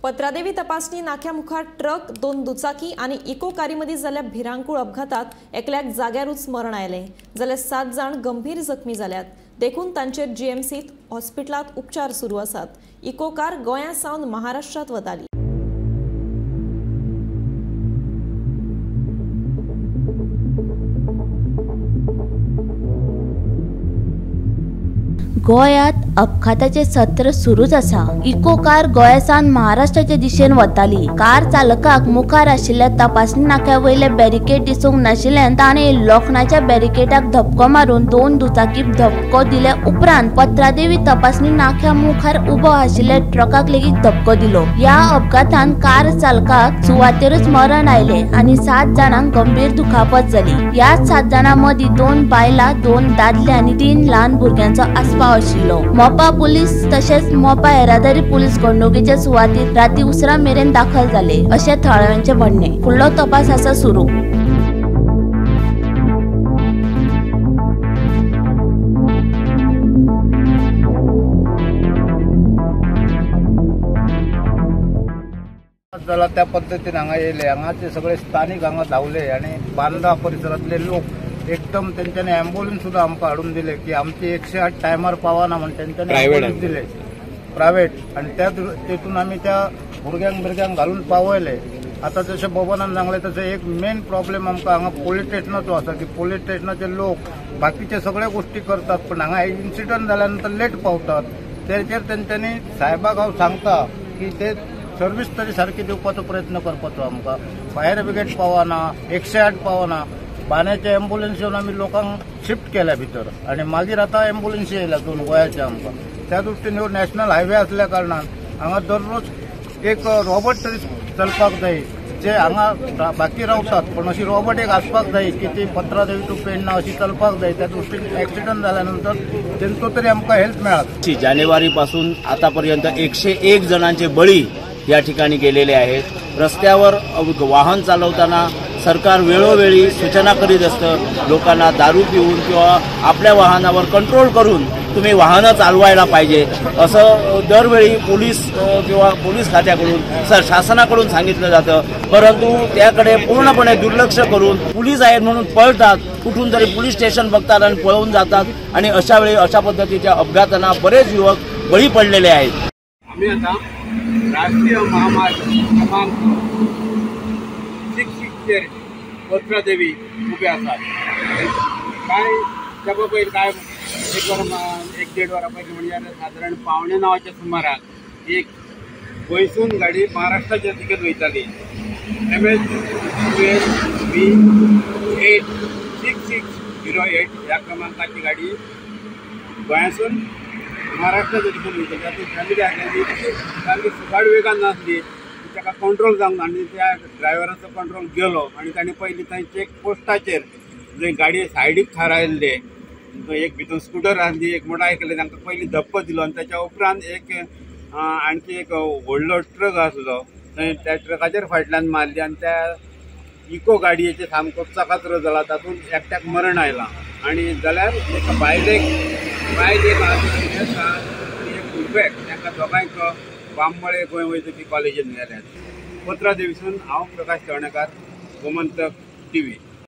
पत्रादेवी तपासणी नाक्या मुखार ट्रक, 2 दुचाकी आनी इको कारी मदीं जाल्ल्या भिरांकूळ अपघातात एकल्याक जाग्यारूच मरण आयलें, जाल्यार 7 जाण गंभीर जखमी जाल्यात. देखून तांचेर जीएमसीत हॉस्पिटलांत उपचार सुरू आसात. इको कार गोंया सावन महाराष्ट्रांत वताली. गोंयांत अपघाताचे सत्र सुरूच आसा. इको कार गोंयासान महाराष्ट्राचे दिशेन वताली. कार चालकाक मुखार आशिल्ल्या तपासणी नाक्या वयले बॅरिकेड दिसूंक नाशिल्ल्यान ताणें लोखणाच्या बॅरिकेडाक धपको मारून 2 दुचाकीक धपको दिल्या उपरांत पत्रादेवी तपासणी नाक्या मुखार उबो आशिल्ल्या ट्रकाक लेगीत धपको दिलो. ह्या अपघातान कार चालकाक सुवातेरूच मरण आयलें आनी 7 जाणांक गंभीर दुखापत जाली. ह्या 7 जाणां मदीं 2 बायलां, 2 दादले आनी 3 ल्हान भुरग्यांचो आस्पाव आशिल्लो. मोपा पुलीस तशेंच मोपा येरादारी पुलीस घडणुकेच्या सुवातेर राती उसरां मेरेन दाखल जाले अशें थळाव्यांचें म्हणणें. फुडलो तपास आसा सुरू. जाला त्या पद्दतीन हांगा येयले. हांगाचे सगळे स्थानिक हांगा धांवले आनी बांदा परिसरांतले लोक एकदम तेंच्यांनी ॲम्ब्युलन्स सुद्धा आमकां हाडून दिले की आमची 108 टायमार पावना म्हण तेंच्यांनी ॲम्ब्युलन्स दिले प्रायव्हेट. आनी त्या तेतून आमी त्या भुरग्यांक बिरग्यांक घालून पावयले. आतां जशें बबनान सांगलें तशें एक मेन प्रॉब्लेम आमकां हांगा पोलीस स्टेशनाचो आसा की पोलीस स्टेशनाचे लोक बाकीचे सगळे गोष्टी करतात पण हांगा इन्सिडंट जाल्या नंतर लेट पावतात. तेचेर तेंच्यांनी साहेबाक हांव सांगता की ते सर्वीस तरी सारकी दिवपाचो प्रयत्न करपाचो. आमकां फायर ब्रिगेड पावना, 108 पावना. बाण्याचे ॲम्ब्युलन्स येवन आमी लोकांक शिफ्ट केल्या भितर आनी मागीर आतां ॲम्ब्युलन्स येयल्या 2 गोंयाचे आमकां. त्या दृश्टीन ह्यो नॅशनल हायवे आसल्या कारणान हांगा दररोज एक रॉबर्ट तरी चलपाक जाय, जे हांगा बाकी रावतात पण अशी रॉबर्ट एक आसपाक जाय की ती पत्रादेवी टू पेडणा अशी चलपाक जाय. त्या दृश्टीन ॲक्सिडंट जाल्या नंतर तेंचो तरी आमकां हेल्प मेळत. जानेवारी पासून आतापर्यंत 101 जणांचे बळी या ठिकाणी गेलेले आहेत. रस्त्यावर वाहन चालवताना सरकार वेळोवेळी सूचना करीत असतं, लोकांना दारू पिऊन किंवा आपल्या वाहनावर कंट्रोल करून तुम्ही वाहनं चालवायला पाहिजे असं दरवेळी पोलीस किंवा पोलीस खात्याकडून शासनाकडून सांगितलं जातं, परंतु त्याकडे पूर्णपणे दुर्लक्ष करून पोलीस आहेत म्हणून पळतात, कुठून तरी पोलीस स्टेशन बघतात आणि पळून जातात आणि अशा वेळी अशा पद्धतीच्या अपघातांना बरेच युवक बळी पडलेले आहेत. आम्ही आता राष्ट्रीय महामार्ग क्रमांक 66 पत्रादेवी उभे आसात. काय त्या पयलीं काय एक वर 1-1.5 वरां पयलीं म्हणजे सादारण 8:45 सुमाराक एक गोंयसून गाडी महाराष्ट्राच्या दिकेन वयताली. MH 12 B 86608 ह्या क्रमांकाची गाडी गोंयासून महाराष्ट्राच्या दिकेन वयताली. तातूंत फॅमिली आसली, सामकी सुगाड वेगान नासली, ताका कंट्रोल जावंक ना आनी त्या ड्रायव्हराचो कंट्रोल गेलो आनी ताणें पयलीं थंय चेक पोस्टाचेर जंय गाडी सायडीक थारायल्ले एक भितर स्कुटर आसली, एक मोटारसायकल, तांकां पयलीं धपको दिलो आनी ताच्या उपरांत एक आणखी एक व्हडलो ट्रक आसलो थंय त्या ट्रकाचेर फाटल्यान मारली आनी त्या इको गाडयेचेर सामको चकाचरो जाला. तातूंत एकट्याक मरण आयलां आनी जाल्यार एका बायलेक बायल एक आसा आनी एक भुरग्याक, तांकां दोगांयक बांबोळे गोंय वैजकी कॉलेजीन व्हेल्यात. पत्रादेवीसून हांव प्रकाश तवणेकार, गोमंतक टीव्ही.